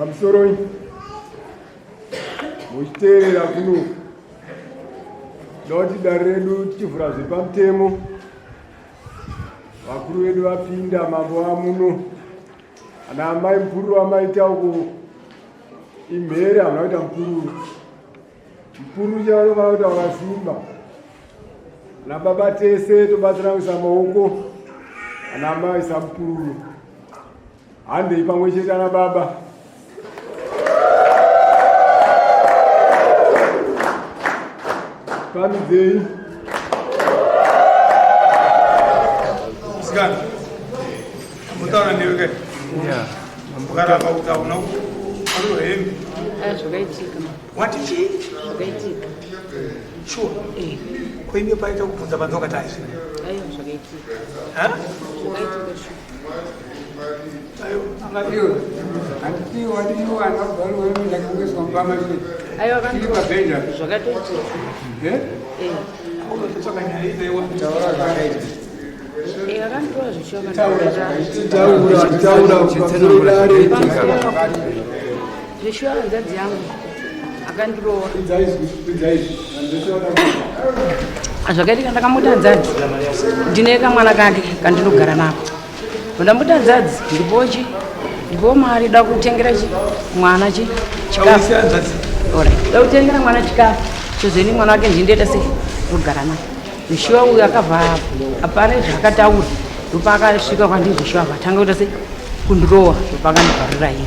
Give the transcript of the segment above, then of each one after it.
Pamusoroi muchiteerera kuno ndoti dare redu tichivhura zviri pamutemo vakuru vedu vapinda mambo vamuno ana amai mupururu wamaita uku imhere hamuna kuita mupururu mupururu chavanofanira kuita wakasimba ana baba tese tobatsira kuisa maoko ana amai isa mupururu Handei pamwe chete ana baba. Pamidzei. Musikana. Mutaura newe kai. Yeah. Ukaramba kuti hauna kutorwa hembe. Ah, zvakaitika. Wati chii? Zvakaitika. Sure. Eh. Ko imi paita kubvunza panze wakati hazvina. Aiwa zvakaitika. Ha? Zvakaitika sure. Zveshuwa hanzvadzi yangu akandiroora zvakaitika ndakamuti hanzvadzi ndine kamwana kake kandinogara nako Ndambuti hanzvadzi ndipo chi ndipo mari da kutengera chi mwana chi chikafu. Alright. Da kutengera mwana chikafu. Chozeni mwana wake ndindoita sei? Ndogara naye. Zvishuwa uyu akabva hapana zvaakataura. Ndopaakasvika kwandiri zvishuwa akatanga kuita sei? Kundirowa ndopaakandibvarura hembe.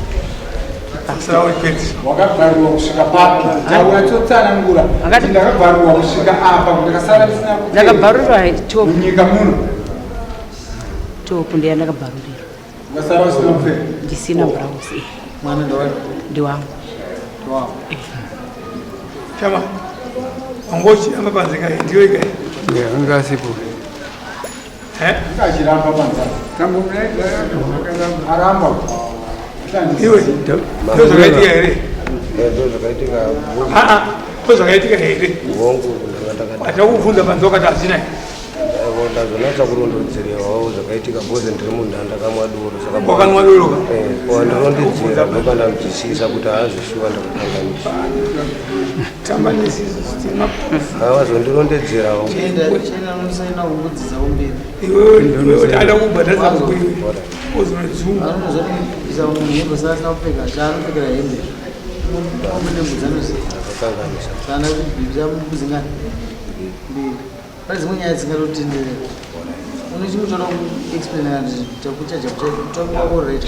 Wakabvarurwa kusvika papi? Taura totsanangura. Akati ndakabvarurwa kusvika apa ndakasara ndisina kupfeka. Ndakabvarurwa top. Munyika muno. Top ndiya ndakabharurirwa. Wasara usina kupfeka? Ndisina blouse. Mwana ndewani? Ndiwangu. Ndiwangu. Chama. Wangochiramba panze kai ndiwe kai. Yeah, anga asipo. Eh? Angachiramba panze. Aramba. Iwe. Ndozvakaitika here? Ndozvakaitika. Ah ah. Ndozvakaitika here? Hongu ndanga ndakadaro. Achakubvunza panze wakati hazvina. Ndazonatsa kurondedzerewawo zvakaitika because ndiri munhu andakamwa doro saka wakanwa doro ka eh wandirondedzera ndopandanzwisisa kuti haazvishuwa ndakukanganisa tamba nesisu sitima havazondirondedzerawo iwewe iwewe ada kubhadharisa kuiwe ozonadzunga ndakakanganisa Pane dzimwe nyaya dzisingatotenderera. Une chimwe choda kuexplaina takuchaja kutonga wako right.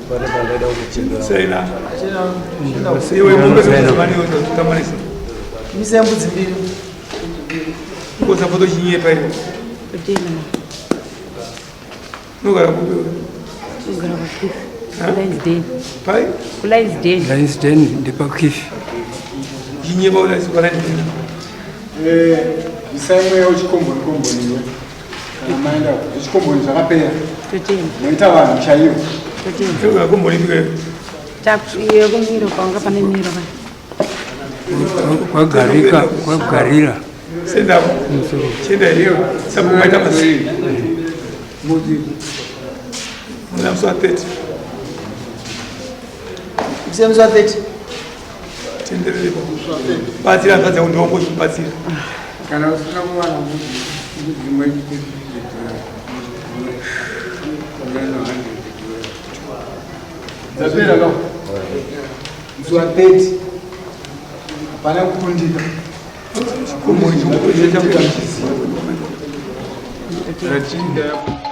Pane pandaida kuchembera. Saina. Iwe mombe dzemani unotamanisa. Misa mbudzi mbiri. Kosa foto chinyepa iwe. Unogara kupi iwe? Unogara kuKifi. Lions Den. Pai? KuLions Den. Lions Den ndepaKifi. Chinyepa ulaisi kwa Lions Den. Eh, isai mweya wechikomboni komboni iwe. Kana maenda zvechikomboni zvakapera. Totenda. Moita vanhu chaivo. Totenda. Iwe komboni ipi iwe? Takuiye kumiro panga pane miro pa. Kwagarika, kwagarira. Senda. Chenda iyo. Sabu maita masi. Muna musi wa 30. Musi wa 30. Tenderere. Batsira hanzvadzi yako ndiongo chibatsira. Kana usina kuwana mbudzi imwe chete dzapera ka musi wa 30 hapana kukundika. Chikomo icho. Chiziva.